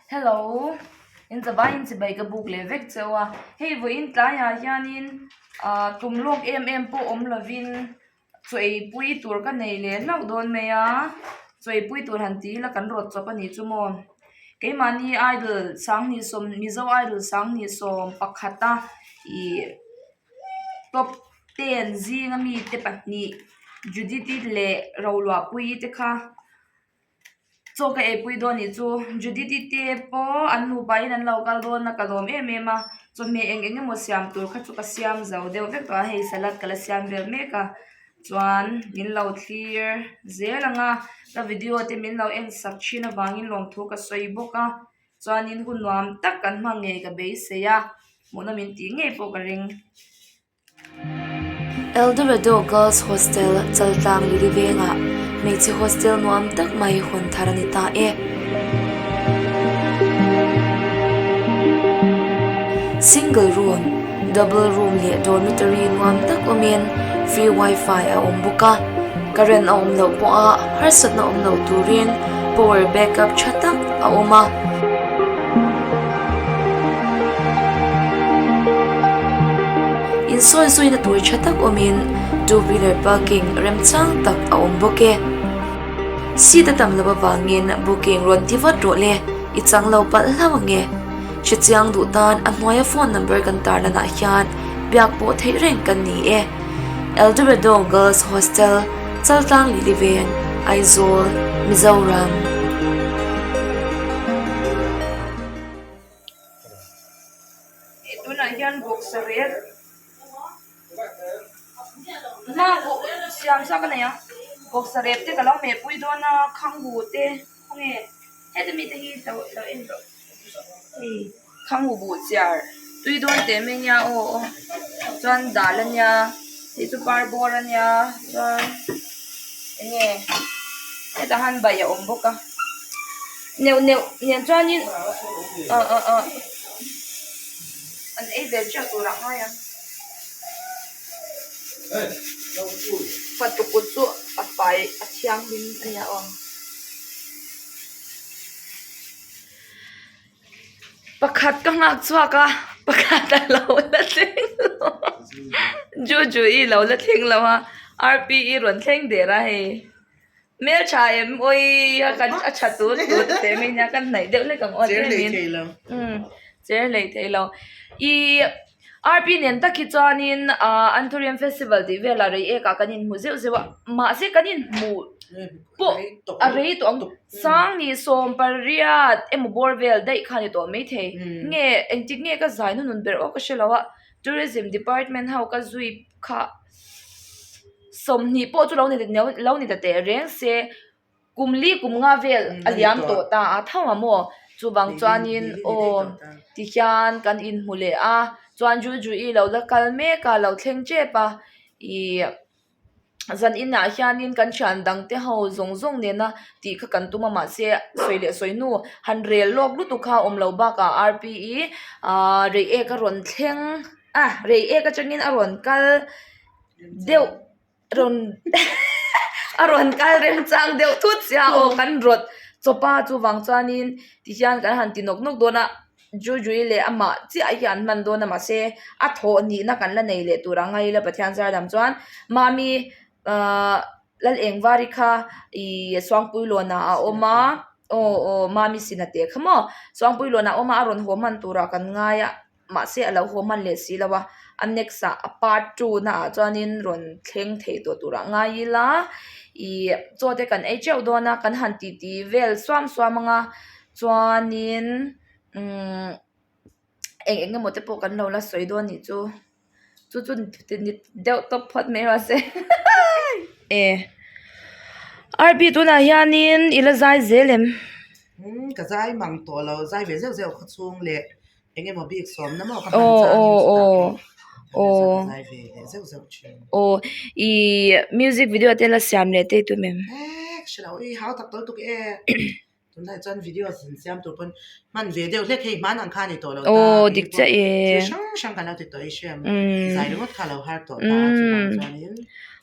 Hello in zavai in chibai ka buk leh vek cheu a hei vawiin tlaiah hianin ah tum lawk em em pawh awm lovin chaw ei pui tur ka nei leh hlauh dawn mai a chaw ei pui tur han ti ila kan rawt chawp a nih chu maw keimahni idol sanghnih sawm mizo idol sanghnih sawm pakhata ih top ten zinga mite pahnih Judith-i leh Roluahpuii te kha. Chaw ka eipui dawn nih chu Judith-i te pawh an nupa in an lo kal dawn a ka lawm em em a chawhmeh eng eng emaw siam tur kha chu ka siam zo deuh vek tawh a hei salad ka la siam vel mek a chuan min lo thlir zel ang a ka video te min lo en sak thin avangin lawmthu ka sawi bawk a chuanin hun nuam tak kan hmang ngei ka beisei a hmuhnawm min tih ngei pawh ka ring. Eldorado Girls Hostel Chaltlang Lili vengah hmeichhe hostel nuam tak mai hawn thar a ni ta e. Single room, double room leh dormitory nuam tak awmin free wifi a awm bawk a. Current a awm loh pawha harsatna awm loh turin power backup tha tak a awm a. Insawi zuina tur tha tak awmin two wheeler parking remchang tak a awm bawk e. Seat a tam loh avangin booking rawn ti vat rawh le, i chang lo palh hlauh ang e. Hrechiang duh tan a hnuaia phone number kan tarlanah hian biak pawh theih reng kan ni e. Eldorado Girls Hostel, Chaltlang Lili Veng, Aizawl, Mizoram. Tunah hian bawksa rel hma pawh siam sa ka nei a bawksa rep te ka lo meh pui dawn a khanghu te khawnge heta mite hi lo lo en rawh hei khanghu buh chiar tui dawn teh mai nia aw aw chuan dal ania hei chu par bawr ania chuan enge hetah hian bai a awm bawk a neuh neuh nen chuanin ah ah ah an ei ve teuh tur ah ngai ang fatu kut chu a fai a thianghlim ania aw. Pakhat ka nghak chhuak a pakhat a lo la thleng lo Juju i lo la thleng lo a R_P_E rawn thleng der a hei hmeltha em awii a kan a tha tut tut teh mai nia kan hnaih deuh hlek ang aw tlem in umm cher hlei thei lo ihh R_P nen tak hi chuanin ahh Anthurium festival tih velah rei ek ah kan inhmu zeuh zeuh a mahse kan inhmuh pawh a rei tawh ang Sangni 18 emaw bawr vel daih kha a ni tawh maithei. Nge engtik nge ka zai nunun ber awk ka hre lo a, Tourism Department ho ka zui kha 20 pawh chu lo ni lo ni ta teh reng se kum li kum nga vel a liam tawh ta a tho ang maw chuvang chuanin aw tihian kan inhmu leh a chuan Juju-i lo la kal mek a lo thleng tep a ih. Zan inah hianin kan thian dang te ho zawng zawng nena tih kha kan tum a mahse sawi leh sawi hnu han rel lawk lutuk kha a awm lo bakah R_P_E ahh reiek a rawn thleng a reiek atangin a rawn kal deuh rawn a rawn kal remchang deuh thut sia aw kan rawt chawp a chuvang chuanin tihian kan han ti nawk nawk dawn a. Juju-i leh amah chiah hi an hman dawn a mahse a thawh nihna kan la nei leh tur ang a ila Pathian zar dam chuan Mami ahh Lalengvari kha ihh Suangpuilawnah a awm a aw aw Mami sina teh kha maw Suangpuilawnah a awm a a rawn haw hman turah kan ngai a mahse a lo haw hman leh si lo a a next ah a part two na ah chuanin rawn thleng thei tawh turah ngai ila ihh chaw te kan ei teuh dawn a kan han titi vel suam suam ang a. Chuanin umm eng eng emaw te pawh kan lo la sawi dawn nih chu chu chu ni deuh tawp phawt mai rawh se e R_P tunah hianin i la zai zel em? Umm ka zai mang tawh lo zai ve zeuh zeuh khawchhung leh eng emaw bik sawmna maw ka hman changin chutah ka zai ve leh zeuh zeuh thin. Aw i music video te la siam leh te i tum em? E ka hre lo i hau tak tawlh tuk e. Tunlai chuan video an siam tur pawn hman ve deuh hlek hei hman ang kha a ni tawh lo ta. Aw dik chiah e. Thil hrang hrang kan lo ti tawh i hriam. Zai ringawt kha a lo har tawh ta a chuvang chuanin.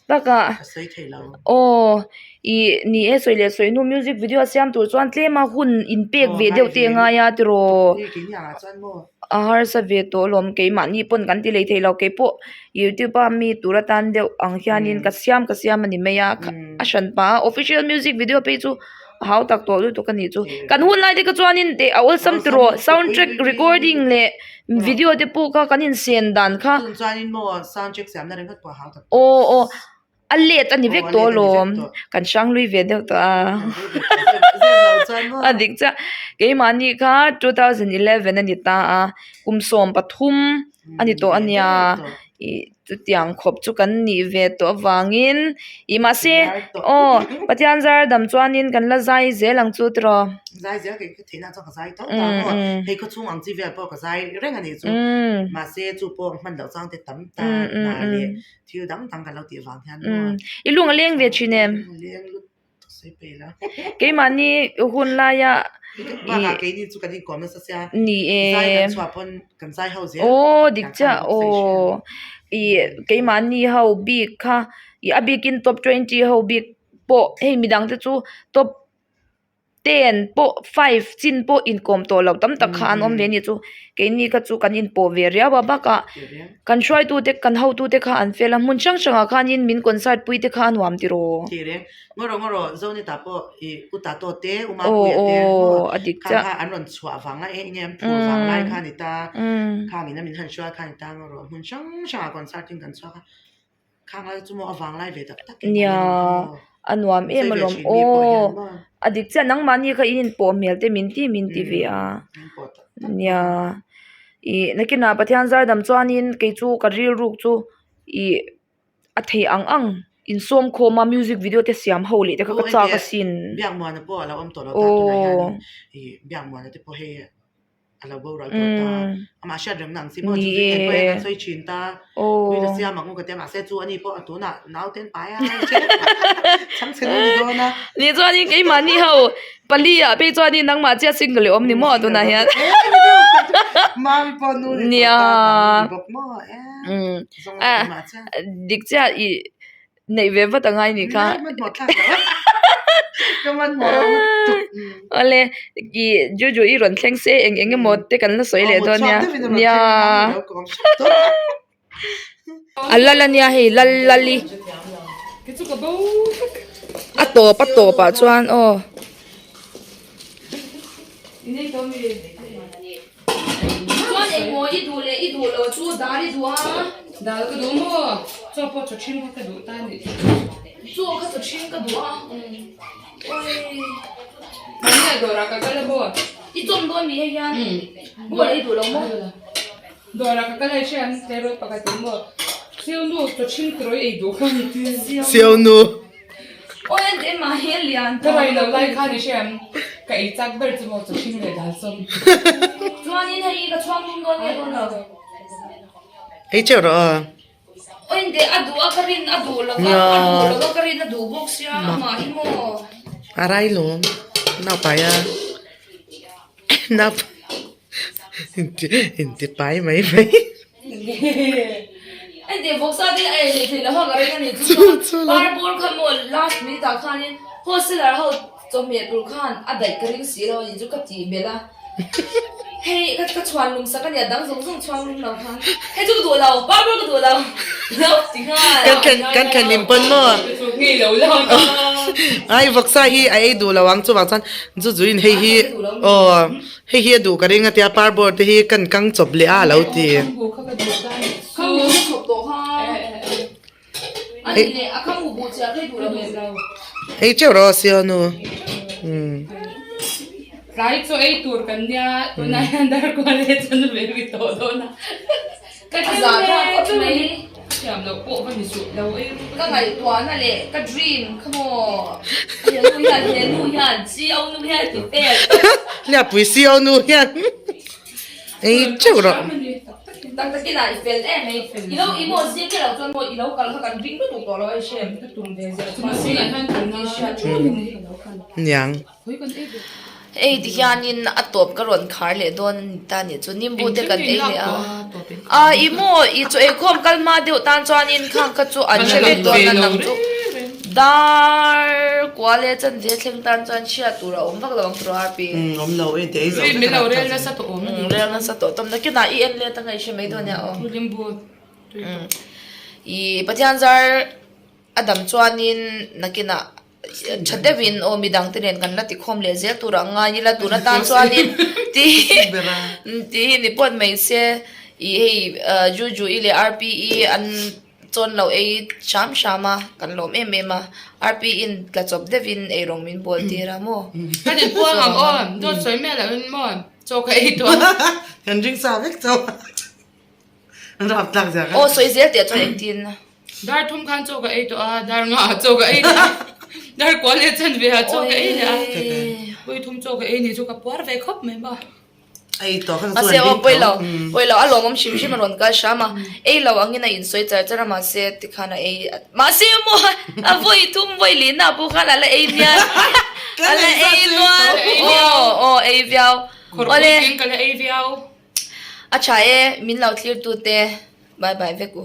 Bakah Ka sawi thei lo. Aw ih ni e sawi leh sawi hnu music video a siam tur chuan tlema hun inpek Aw ve ngai deuh te ve a ngai a tiraw. Ni keini angah chuan maw. A harsa ve tawh alawm keimahni pawn kan ti lei thei lo keipawh youtube a mi tur atan deuh ang hianin ka siam ka siam a ni mai a a hran pah a official music video phei chu a hau tak tawh lutuk a nih chu kan hun lai te kha chuanin teh a awlsam tiraw sound track recording leh video te pawh kha kan insen dan kha Tun chuanin maw sound track siamna ringawt pawh a hau tak aw aw a let a ni vek tawh alawm kan hrang lui ve deuh tawh a a dik chiah keimahni kha 2011 a ni ta a kum 13 a ni tawh a nia ih chutiang khawp chu kan nih ve tawh avangin ih mahse aw Pathian zar dam chuanin kan la zai zel ang chu tiraw. Zai zel ka theihna chuan ka zai tho ta maw hei khawchhung ang chi vel pawh ka zai reng a nih chu mahse chu pawh hman loh chang te tam ta hna leh Thil dang dang kan lo tih vang hian maw. I lung a leng ve thin em? Lung a leng lut sawi pe la. Keimahni hun laia Bakah keini chu kan inkawm nasa sia. Ni e. Zai kan chhuah pawn kan zai ho zel. Aw dik chiah aw. I keimahni ho bik kha i a bikin top 20 ho bik pawh hei midang te chu top 10 pawh 5 chin pawh inkawm tawh loh tam tak kha an awm ve a ni chu keini kha chu kan inpawh ve riau a bakah kan hruaitu te kan hotu te kha an fel a hmun hrang hrangah khanin min concert pui te kha a nuam tiraw. Tih reng ngaw rawh ngaw rawh Zonita pawh ih u Tato te u Mapuia te maw a dik khang chiah kha an rawn chhuah vang lai eng enge an phur vang lai kha a ni ta khang in a min han hruai kha a ni ta ngaw rawh hmun hrang hrangah concert in kan chhuak a. Nia a nuam em alawm aw a dik chiah nangmahni kha in inpawh hmel te min ti min ti ve a nia ih nakinah Pathian zar dam chuanin kei chu ka rilruk chu ih a thei ang ang insawm khawm a music video te siam ho leh te kha ka chak asin aw. a lo boral tawh ta amah hriat reng na ang chi maw chu chu eng pawh hian kan sawi thin ta ui la siam ang u ka ti a mahse chu ani pawh a tunah naute an pai a chhang chhe nu ni dawn a ni chuanin keimahni ho pali ah phei chuanin nangmah chiah single i awm ni maw tunah hian mami pawh nu ni tawh ta nang ni bawk maw e a dik chiah i Neih ve vat a ngai nih kha. Awle i Juju i rawn thleng se eng eng emaw te kan la sawi leh dawn nia. Nia. A lal a nia hei lal lal i. A tawp a tawp ah chuan aw. Chuan engmaw i duh leh i duh lo chu dal i duh a. Dal ka duh maw? Chaw pawh chaw ṭhing kha ka duh ta a nih chu. Chaw kha chaw ṭhing ka duh a. Awii. Mahni a dawrah ka kal a maw? I chawm dawn mi hei hian bual i duh lo maw? Dawrah ka kal a i hria ang tleirawl pakhat in maw? Siau nu chaw ṭhing tiraw i ei duh kha ni. Siau nu. Aw en teh mah hi a lian Ka raih loh lai khan i hria em? Ka ei chak ber chu maw chaw hring leh dal sawm. Chuanin hei ka chhuang tum dawn nge dawn lo. Hei teuh rawh aw. Aw en teh a duh a ka rin a duh lo va a duh lo va ka rin a duh bawk sia amah hi maw. A rai lawm nau pai a nau inti pai mai mai. Engtiang vawksa te a ei leh theih loh a ka ring a ni chu chuan par bur kha maw last minute ah khanin wholesaler ho chawhmeh tur khan a daih ka ring si lo a ni chu ka tih belh a hei ka ka chhuan lum sak a nia dang zawng zawng chhuang lum lo khan hei chu ka duh lo par bur ka duh lo lo ti nghal Kan thlen kan thlen hlim pawn maw ai vawksa hi a ei duh lo ang chuvang chuan zu zuin hei hi aw. Hei hi a duh ka ring a tia parbawr te hi kan kang chawp leh a a lo ti. Ei teuh rawh sio nu. Tlai chaw ei tur kan nia tunah hian darkual leh chuan ve ri tawh dawn a. Ka zah thlak khawp mai. Thiam loh pawh ka ni suh lo ei ru. Ka ngaihtuahna leh ka dream kha maw he nu hian he nu hian CO nu hian ti vel. Hliapui CO nu hian ei teuh rawh. Tak takin ah i fel em mai. I lo i maw zing te lo chuan maw i lo kal kha kan ring lutuk tawh lo a i hre em. Ka tum ve ziah chu mahse ah hian kan hriat Niang. Hei ti hianin a tawp ka rawn khar leh dawn a ni ta nih chu nimbu te kan ei leh a. A i maw i chaw eikhawm kal hma deuh tan chuanin khang kha chu an hre vek dawn a nang chu dar kua leh chanve thleng tan chuan hriat tur a awm vak lo ang tiraw Arpi. Umm awm lo e tih ei zo vek a rel nasa tawh awm a ni. Rel nasa tawh tawm nakinah i en let anga i hre mai dawn nia aw. Limbu I Pathian zar a dam chuanin nakinah Tha deuhin aw midang te nen kan la tikhawm leh zel tur ang ngai ila tun atan chuanin ti ti hi ni pawt mai se ih hei Juju i leh Rp i an chawn lo ei hram hram a kan lawm em em a Rp in tla chawp deuhin eirawng min bawl tir a maw. Kan inpuang ang aw dawt sawi miah loh in maw chaw ka ei tawh a. Kan ring sa vek chaw. Rap tlak zia Aw sawi zel tih ah chuan engtin? Dar thum khan chaw ka ei tawh a, dar nga ah chaw ka ei leh a, dar kual leh chan ve ah chaw ka ei leh a, pui thum chaw ka ei nih chu ka puar ve khawp mai ba. Ei tawh kha chu Mahse aw pawi lo, pawi lo a lawmawm hrim hrim a rawn kal hram a, ei lo angin a insawi char char a mahse tikhan a ei mahse maw a vawi thum vawi lihna pawh khan a la ei mial a la ei nual aw aw ei viau awle. Ka la ei viau. A tha e, min lo thlir tute bye bye vek u.